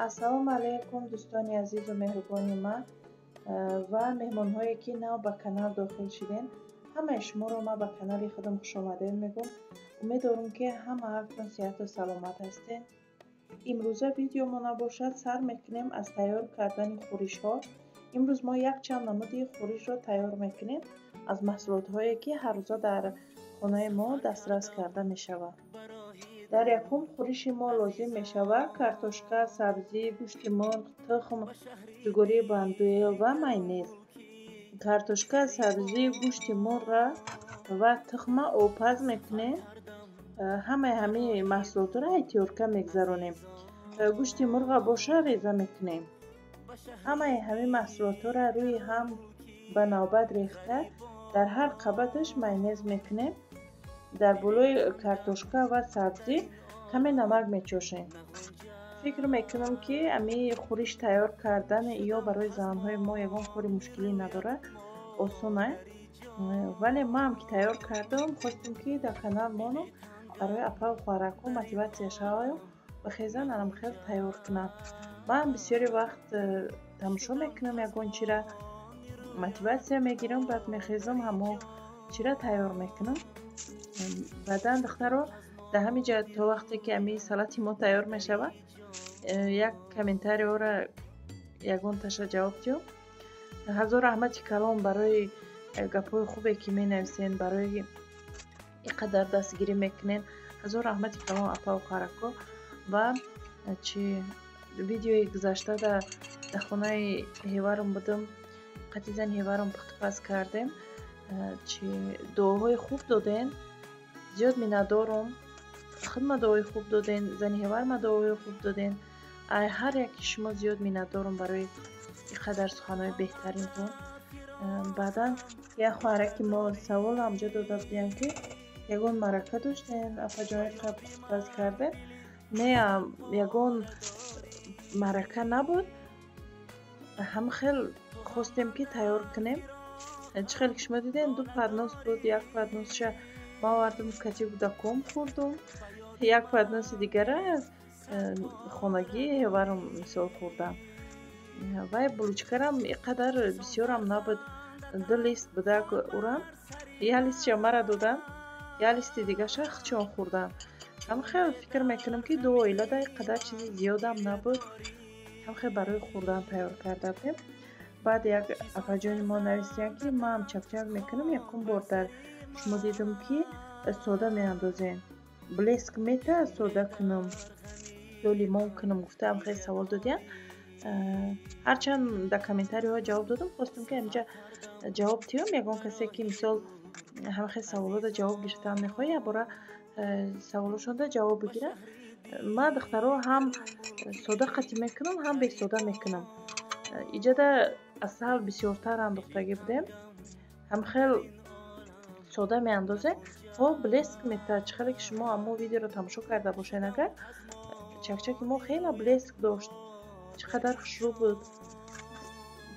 Ассалому алайкум, дӯстони азизу меҳрубони ман ва меҳмонҳое, ки нав ба канал дохил шудем. Ҳамаи шуморо ман ба канали худам хушомадед мегӯм. Умед дорам, ки ҳамаатон сиҳату саломат ҳастед. Имрӯза видеомо набошад, сар мекунем аз тайёр кардани хӯришҳо. Имрӯз мо якчанд намуди хӯришро тайёр мекунем аз маҳсулотҳое, ки ҳаррӯза дар хонаи мо дастрас карда мешавад. Дар якум хӯриши мо лозим мешавад картошка, сабзӣ, гӯшти мурғ, тухм, ҷугории бандуэл ва майонез. Картошка, сабзӣ, гӯшти мурғра ва тухма обпаз мекунем. Ҳамаи ҳамин маҳсулотро тёрка мегзаронем. Гӯшти мурғра боша реза мекунем. Ҳамаи ҳамин маҳсулотҳоро рӯи ҳам ба навбат рехта, дар ҳар қабаташ майонез мекунем. Дар болои картошка ва сабзӣ каме намак мечошем. Фикр мекунам, ки ами хӯриш тайёр кардани ё барои занҳои мо ягон кори мушкилӣ надорад, осона. Вале маам ки тайёр кардам, хостем, ки дар канал монам, барои апаву хоҳаракҳо мотиватсия шаваю бихезан, анамхел тайёр кунам. Ман бисёри вақт тамошо мекунам ягон чира, мотиватсия мегирам, баъд мехезам, ҳамо чира тайёр мекунам. Баъдан, духтаро, дар ҳамин ҷа, то вақте ки ами салати мо тайёр мешавад, як комментариҳоро ягонташа ҷавоб диҳам. Ҳазор раҳмати калом барои гапҳои хубе, ки менависен, барои ин қадар дастгирӣ мекунен. Ҳазор раҳмати калом, апаву хоҳаракҳо. Ва чи видеои гузашта дар хонаи ҳеварам будам, қати зани ҳеварам пухтупаз кардем. Чи дуоҳои хуб доден, зиёд миннатдорум. Худма дуои хуб доден, зани ҳеварма дуоҳои хуб доден. Ҳар яки шумо зиёд миннатдорум барои ин қадар суханҳои беҳтаринтон. Баъдан як хоҳараки мо савол ҳамҷо дода будем, ки ягон маърака доштен, апаҷон, ин қадар пухтупаз кардем? Не, ягон маърака набуд, ҳама хел хостем, ки тайёр кунем. Чӣ хеле ки шумо дидем, ду поднос буд. Як подносша ман овардам, кати кӯдаком хӯрдум, як подноси дигара хонагӣ ҳеварам мисол хӯрдам. Вай булочкарам ин қадар бисёрам набуд, ду лист будак. Урам як листша мара додам, як листи дигаша худшон хӯрдам. Ҳама хел фикр мекунам, ки ду оилада ин қадар чизи зиёдам набуд, ҳам хел барои хӯрдан тайёр карда будем. Баъд як апаҷони мо нависиянд, ки ман чакчак мекунам, якум бор дар шумо дидам, ки сода меандозем, блеск мета, сода кунам ё лимон кунам, гуфтаам. Хеле савол додиянд. Ҳарчанд дар комментариҳо ҷавоб додам, хостам, ки ҳаминҷа ҷавоб диҳам. Ягон касе, ки мисол ҳама хел саволода ҷавоб гирифтан мехоҳад, якбора саволошонда ҷавоб бигирад. Ман, духтаро, ҳам сода қатӣ мекунам, ҳам бесода мекунам. Иҷода асал бисёртар андохтагӣ будем. Ҳам хел сода меандозем, ҳо, блеск метаҳад. Чӣ хеле ки шумо ҳамон видеоро тамошо карда бошед, агар чакчаки мо хеле блеск дошт, чӣ қадар хушрӯ буд,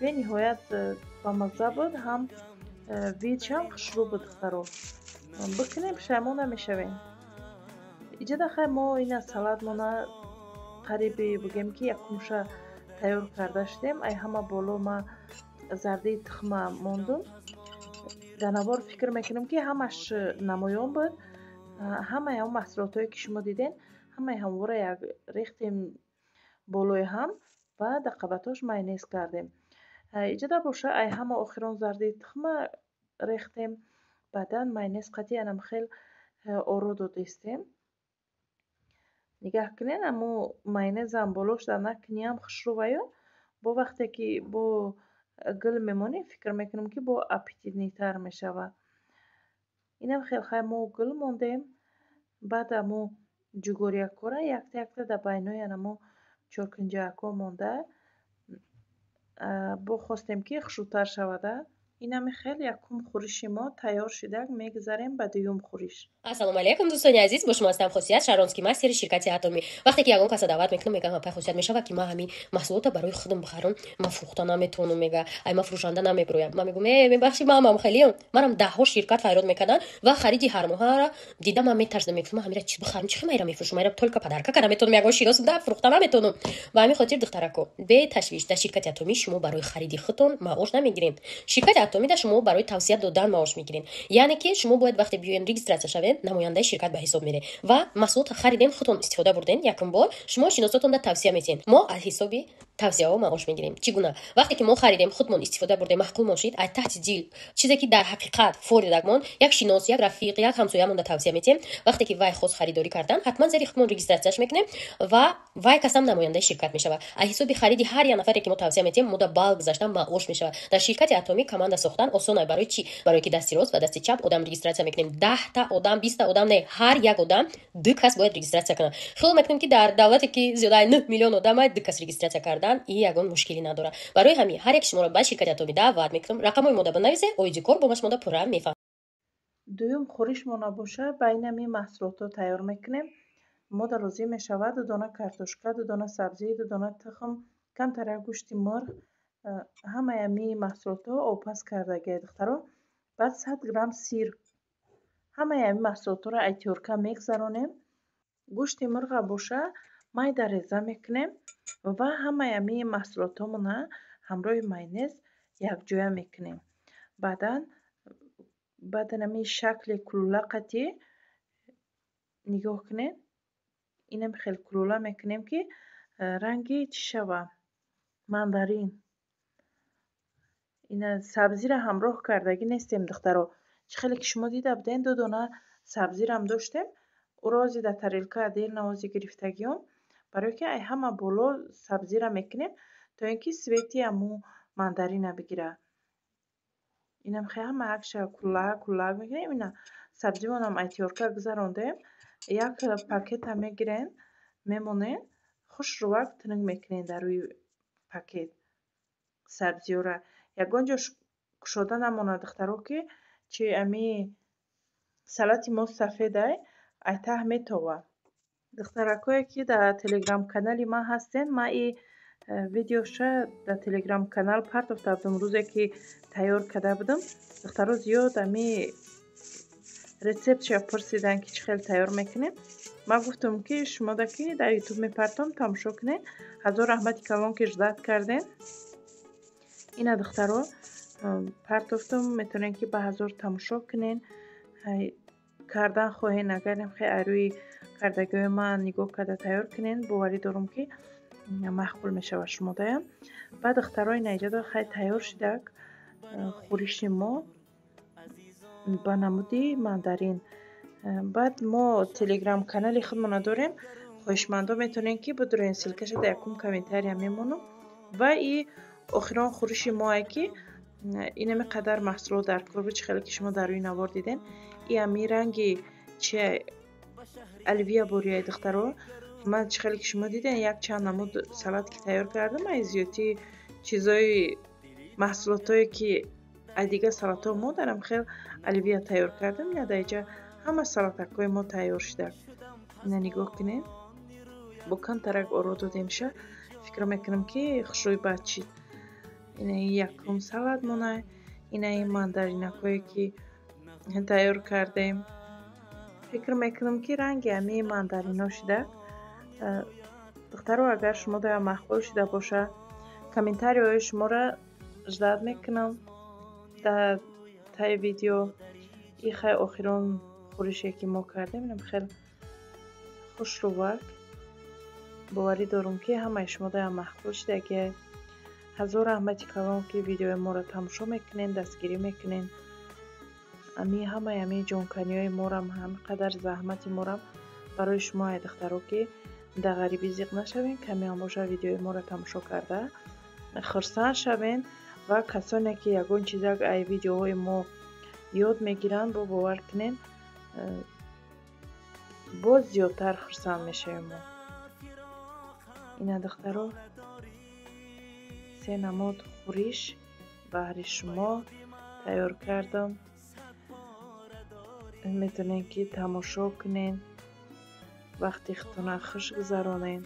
бениҳоят бамазза буд, ҳам видшам хушрӯ буд. Духтаро, бикунем, пушаймон намешавем. Иҷода хай мо ина салатмона қариби бигем, ки якумша тайёр карда шудем. Ай ҳама боло ма зардаи тухма мондум. Дар навор фикр мекунам, ки ҳамаш намоён буд. Ҳамаи ҳамон маҳсулотҳое, ки шумо дидем, ҳамаи ҳамвора як рехтем болои ҳам ва дар қабатҳош майонез кардем. Иҷода боша, ай ҳама охирон зардаи тухма рехтем, баъдан майонез қатӣ анам хел оро додистем. Нигаҳ кунед, амо майонезам болош дар накуниам хушрӯваю бо вақте ки бо гул мемонем, фикр мекунам, ки бо аппетитныйтар мешавад. Инам хел хай мо гул мондем. Баъд амо ҷугориякҳоро якта якта дар байнои анамо чоркунҷаакҳо монда, бо хостем, ки хушрӯтар шавада. Инами хел якум хӯриши мо тайёр шидак, мегузарем ба дуюм хӯриш. Ассалому алайкум, дӯстони азиз, бо шумо ҳастам Хосият, шаронский мастери ширкати Атомӣ. Вақте ки ягон каса даъват мекунам, мегӯям: «Апай Хосият, мешавад, ки ман ҳамин маҳсулота барои худам бихарам? Ман фурӯхта наметавонам», мега, «ай ман фурӯшанда намебироям». Ман мегӯям: «Э, мебахшӣ, ман ҳам хелиам, манам даҳҳо ширкат файрод мекарданд ва хариди ҳармоҳаро дида, ман метарсидам, мегуфтам: ман ҳамира чӣ бихарам, чӣ хел майра мефурӯшам? Майра только подарка карда метавонам, ягон шинос да фурӯхта наметавонам». Ба ҳамин хотир, духтарако, беташвиш, дар ширкати Атомӣ шумо барои хариди худтон маош намегиред. Ширкати Атомида шумо барои тавсия додан маош мегиред. Яъне ки шумо бояд, вақте биёен, регистрация шавед, намояндаи ширкат ба ҳисоб меред ва маҳсулот харидем, худтон истифода бурден, якум бор шумо шиносотонда тавсия метиҳед. Мо аз ҳисоби тавсияҳо маош мегирем. Чӣ гуна? Вақте ки мо харидем, худмон истифода бурдем, маъқулмон шид, ай таҳти дил, чизе ки дар ҳақиқат форидагмон, як шинос, як рафиқ, як ҳамсоямонда тавсия метиҳем. Вақте ки вай хост харидорӣ кардан, ҳатман зери худмон регистрацияш мекунем ва вай касам намояндаи ширкат мешавад. Аз ҳисоби хариди ҳар як нафаре ки мо тавсия метиҳем, мо да бал гузашта маош мешавад. Дар ширкати Атомӣ команда сохтан осон. Барои чӣ? Барое ки дасти рост ва дасти чап одам регистрация мекунем. 10-та одам, 20-та одам не, ҳар як одам ду кас бояд регистрация кунад. Хиёл мекунем, ки дар давлате ки зиёдаи 9 миллион одама, ду кас регистрация кардан и ягон мушкилӣ надорад. Барои ҳамин ҳар як шуморо ба ширкати Атомӣ даъват мекунам. Рақамҳои мода бинависе, оиди кор бо ма шумода пурра мефаҳмам. Дуюм хӯришмона боша, ба инами маҳсулотҳо тайёр мекунем. Мода лозим мешавад ду дона картошка, ду дона сабзӣ, ду дона тухм, камтарак гӯшти мурғ. Ҳамаи ами маҳсулотҳо обпаз кардагиай, духтаро. Баъд 100 грамм сир. Ҳамаи ами маҳсулотҳоро ай тёрка мегзаронем. Гӯшти мурға боша, майда реза мекунем ва ҳамаи ами маҳсулотҳомона ҳамроҳи майонез якҷоя мекунем. Баъдан баъдан ами шакли кулула қатӣ, нигоҳ кунед, инам хел кулула мекунем, ки ранги чӣ шава, мандарин. Ина сабзиро ҳамроҳ кардагӣ нестем, духтаро. Чӣ хеле ки шумо дида будем, ду дона сабзирам доштем, ӯро ози дар тарелка дер навози гирифтагиём, барое ки ай ҳама боло сабзира мекунем, то ин ки цвети аму мандарина бигирад. Инам хе ҳама якша куллак куллак мекунем. Ина сабзимонам ай тёрка гузарондем. Як пакета мегирем, мемонем, хушрӯвак тунук мекунем дар рӯи пакет сабзиёра. Ягон ҷош кушода намонад, духтаро, ки чи ами салати мо сафедай, ай таҳ метовад. Духтаракое ки дар телеграм-канали ман ҳастен, ман и видеоша дар телеграм-канал партофта будам, рӯзе ки тайёр карда будам. Духтаро зиёд ами рецептша пурсиданд, ки чӣ хел тайёр мекунем. Ман гуфтам, ки шумода ки дар Ютуб мепартом, тамошо кунед. Ҳазор раҳмати калон, ки ждать кардем. Ина, духтаро, партофтум, метавонед, ки ба ҳазор тамошо кунен. Кардан хоҳен, агар хе ай рӯи кардагиҳои ман нигоҳ карда тайёр кунен, боварӣ дорам, ки маъқул мешавад шумодаям. Баъд, духтаро, ина иҷода хай тайёр шидак хӯриши мо ба намуди мандарин. Баъд мо телеграм-канали худмона дорем. Хоҳишмандо метавонед, ки бидурен, ссылкаша дар якум комментария мемонам. Ва и охирон хӯриши моае, ки инами қадар маҳсулот дар кор буд, чӣ хеле ки шумо дар рӯи навор дидем. И ами ранги чи оливье борияи, духтаро. Ман, чӣ хеле ки шумо дидем, як чанд намуд салат ки тайёр кардам, ай зиёдти чизои маҳсулотҳое ки ай дигар салатҳо мо дарам хел оливье тайёр кардам. Ина дар инҷа ҳама салатакҳои мо тайёр шуда. Ина нигоҳ кунед, бо камтарак оро додемша, фикр мекунам, ки хушрӯй бад шид. Ина якум салат монай, ина ин мандаринакҳое ки тайёр кардем. Фикр мекунам, ки ранги ҳамаи мандарино шуда. Духтаро, агар шумо даям маъқул шуда боша, комментарияҳои шуморо ждать мекунам дар таи видео. И хай охирон хӯрише ки мо кардем, инам хел хушрӯвак. Боварӣ дорам, ки ҳамаи шумо даям маъқул шудагиай. Ҳазор раҳмати калон, ки видеои моро тамошо мекунед, дастгирӣ мекунед. Ами ҳамаи ами ҷонканиҳои морам, ҳами қадар заҳмати морам барои шумо, ай духтаро, ки дар ғарибӣ зиқ нашавем, камеам боша, видеои моро тамошо карда хурсанд шавем. Ва касоне ки ягон чизак ай видеоҳои мо ёд мегиранд, бо бовар кунед, боз зиёдтар хурсанд мешавем мо. Ина, духтаро, се намуд хӯриш баҳри шумо. Тайёр кардам, метавонед, ки тамошо кунед, вақти худтона хуш гузаронед.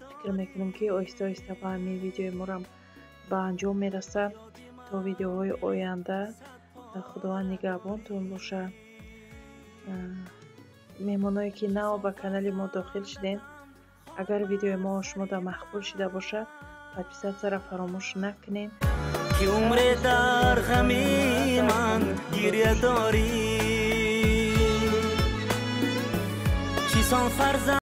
Фикр мекунам, ки оҳиста оҳиста ба ҳамин видеои морам ба анҷом мерасад. То видеоҳои оянда Худованд нигаҳбонтон бошад. Меҳмоное, ки нав ба канали мо дохил шудем, агар видеои мо шумода маъқул шида бошад, подписаться ро фаромӯш накунед. Ки умре дар ғами ман гиря дорӣ, чисон фарзанд.